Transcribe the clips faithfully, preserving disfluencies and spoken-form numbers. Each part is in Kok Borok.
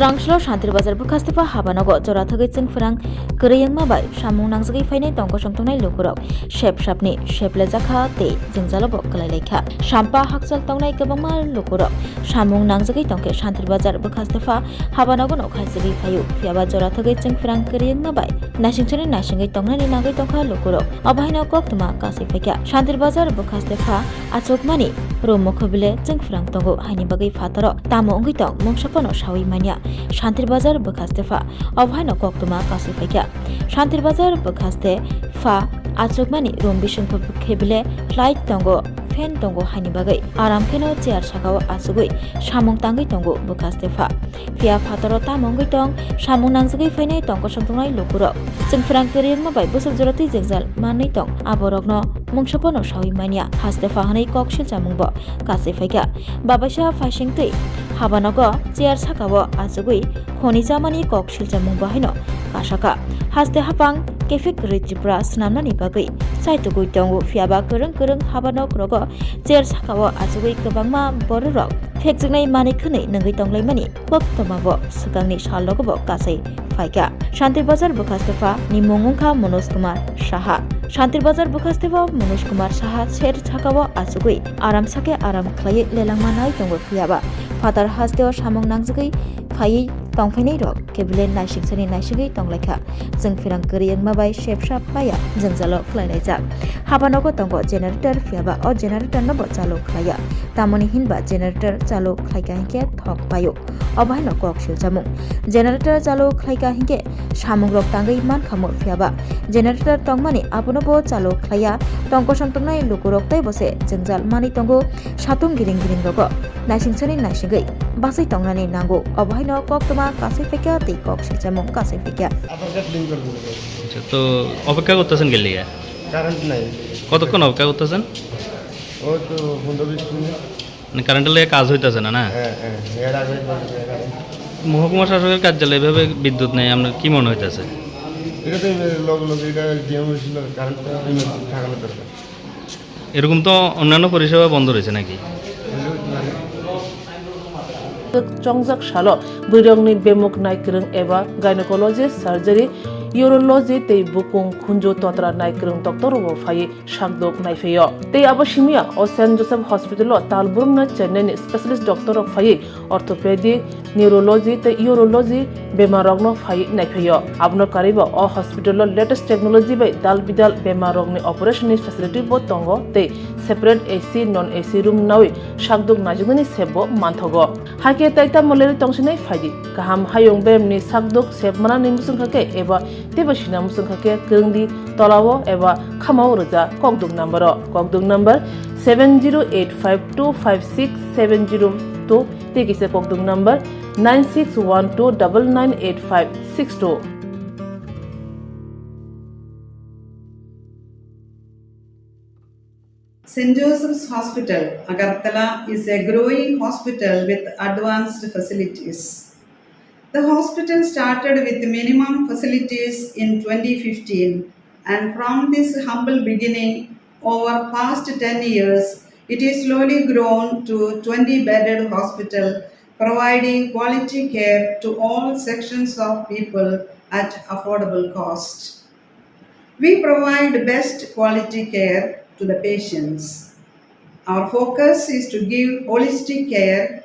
Twrangsulo Shantir Bazar bwkhastepha habanogo jora thwgwi chwngphrang kwrwi wngma bai samung nangjagwi phainai tongkosong tongnai lukurok sep sapni seplejak kha tei jwngjalo bo kwlai lai kha. Sampa hakchal tongnai kwbangma lukurok samung nangjagwi tongkhe Shantir Bazar bwkhastepha habanogono khaisagwi phaio. Phiyaba jora thwgwi chwngphrang kwrwi wngma bai naisingchani naisingwi tongnani nangwi tongkha lukurok. Obo haino koktwma kasui phaikha. Shantir Bazar bwkhastepha achukmani room mokho bile chwngphrang tongo, haini bagwi phataro tamo wngwi tong mungsa phano saui manya. Shantir Bazar bwkhastepha obo haino koktwma kasui phaikha. Shantir Bazar bwkhastepha achukmani room bisingtwi khe bile light tongo, fan tongo, haini bagwi aram kheno chair sakao achugwi samung tangwi tongo bwkhastepha. Phiya phataro tamo wngwi tong, samung nangjagwi phainai tongkosong tongnai lukurok. Chwngphrang kwrwi wngma bai bwswk jora twi jwngjal manwi tong, aborokno mungsa phano saui manya, hastepha hwnwi kok silchamung bo kasui phaikha. Babaisa phaisingtwi habanogo chair sakao achugwi khoni chamani kok silchamung bo haino kasakha. Haste haphang kephik kwrwi Tripura swnamnani bagwi chaitugwi tongo, phiyaba kwrwng kwrwng habanok rogo chair sakao achugwi kwbangma bororok phekjwknai manwi khwnwi nungwi tonglaimani koktwma bo swkangni salrogo bo kasui phaikha. Shantir Bazar bwkhastepha ni mung wngkha Manoj Kumar Saha. Shantir Bazar bwkhastepha Manoj Kumar Saha chair sakao achugwi aram sakhe aram khlaiwi lelangma nai tongo, phiyaba phatar hasteo samung nangjagwi phaiwi tongphainai rok khe bile naisingchani naisingwi tonglaikha. Chwngphrang kwrwi wngma bai sepsap paya jwngjalo khlainaijak. Habanogo tongo generator, phiyaba o generator no bo chalu khlaiya. Tamoni hinba generator chalu khlaika hinkhe thok paio. Obo haino kok silchamung. Generator chalu khlaika hinkhe samungrok tangwi mankhamu, phiyaba generator tongmani abono bo chalu khlaiya. Tongkosong tongnai lukurok teibo se jwngjal manwi tongo. Satung giring giring rogo naisingchani naisingwi bachai tongnani nango. Obo haino koktwma kasui phaikha tei kok silchamung kasui phaikha. আধার card link করে দেবো। আচ্ছা, তো অপেক্ষা করতেছেন গেলিয়া? কারেন্ট নাই। কতক্ষণ অপেক্ষা করতেছেন? ওই তো পনেরো বিশ মিনিট। মানে কারেন্টের লেগে কাজ হইতেছে না, না? হ্যাঁ, হ্যাঁ, এর আগে একবার গেছে কারেন্ট। মহকুমা শাসকের কার্যালয়ে এভাবে বিদ্যুৎ নেই, আপনার কি মনে হইতেছে? এটা তো লগে লগে এটা ডিএম হয়েছিল, কারেন্টটা ইমার্জেন্সি থাকানো দরকার। এরকম তো অন্যান্য পরিষেবা বন্ধ রয়েছে নাকি? এটা হইতে পারে। Chongjak salo bwrwirokni bemuk naikwrwng eba gynecology, surgery, urology tei bukung khunju totra naikwrwng doctor rokbo phaiwi sakdok naiphaio. Tei abo simiya o Saint Joseph Hospital o tal brumna Chennai ni specialist doctor rok phaiwi orthopedic, neurology tei urology bemar rokno phaiwi naiphaio. Abono karwibo o hospital o latest technology bai dal bidal bemar rokni operation ni facility bo tongo tei separate A C, non A C room nawi sakdok naijaknani sep bo manthogo. Hakhe tai tamo lerwi tongsinai phaidi. Kaham hayung beremni sakdok sep manani mwswngkha khe eba teibo sina mwswngkha khe kwrwngdi tolao eba khamao rwja kokduk number o. Kokduk number seven zero eight five two five six seven zero two tei kisa kokduk number nine six one two double nine eight five six two. Saint Joseph's Hospital, Agartala is a growing hospital with advanced facilities. The hospital started with minimum facilities in twenty fifteen, and from this humble beginning, over past ten years, it is slowly grown to twenty bedded hospital, providing quality care to all sections of people at affordable cost. We provide best quality care to the patients. Our focus is to give holistic care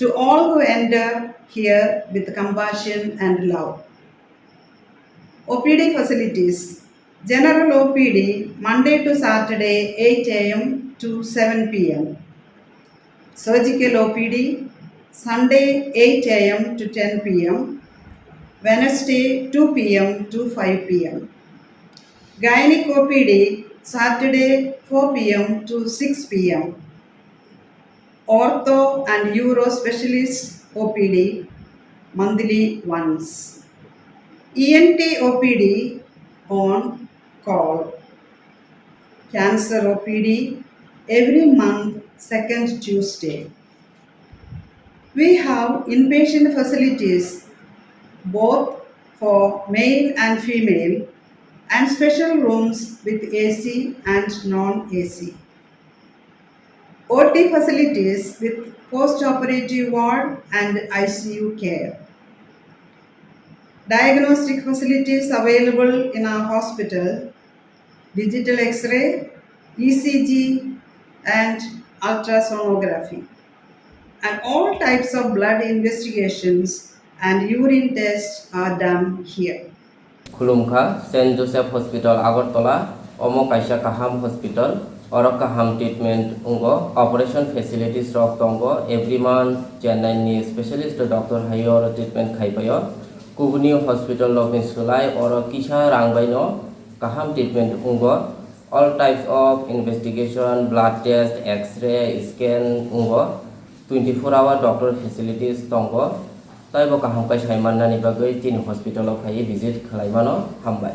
to all who enter here with compassion and love. O P D facilities. General O P D, Monday to Saturday, eight A M to seven P M. Surgical O P D, Sunday, eight A M to ten P M, Wednesday, two P M to five P M. Gynec O P D, Saturday, four P M to six P M. Ortho and Uro Specialist O P D, monthly once. E N T O P D on call. Cancer O P D every month, second Tuesday. We have inpatient facilities both for male and female and special rooms with A C and non-A C. O T facilities with post-operative ward and I C U care. Diagnostic facilities available in our hospital: digital X-ray, E C G, and ultrasonography, and all types of blood investigations and urine tests are done here. Khulumkha, Saint Joseph Hospital, Agartala. Omo kaisa kaham hospital. Oro kaham treatment wngo, operation facilities rok tongo. Every month Chennai ni specialist doctor hai oro treatment khai paio. Kubuni hospital rok ni slai oro kisa rang bai no kaham treatment wngo. All types of investigation, blood test, X-ray, scan wngo. Twenty four hour doctor facilities tongo. Taibo kaham khe sai mannani bagwi chini hospital o phaiwi visit khlai mano. Hambai.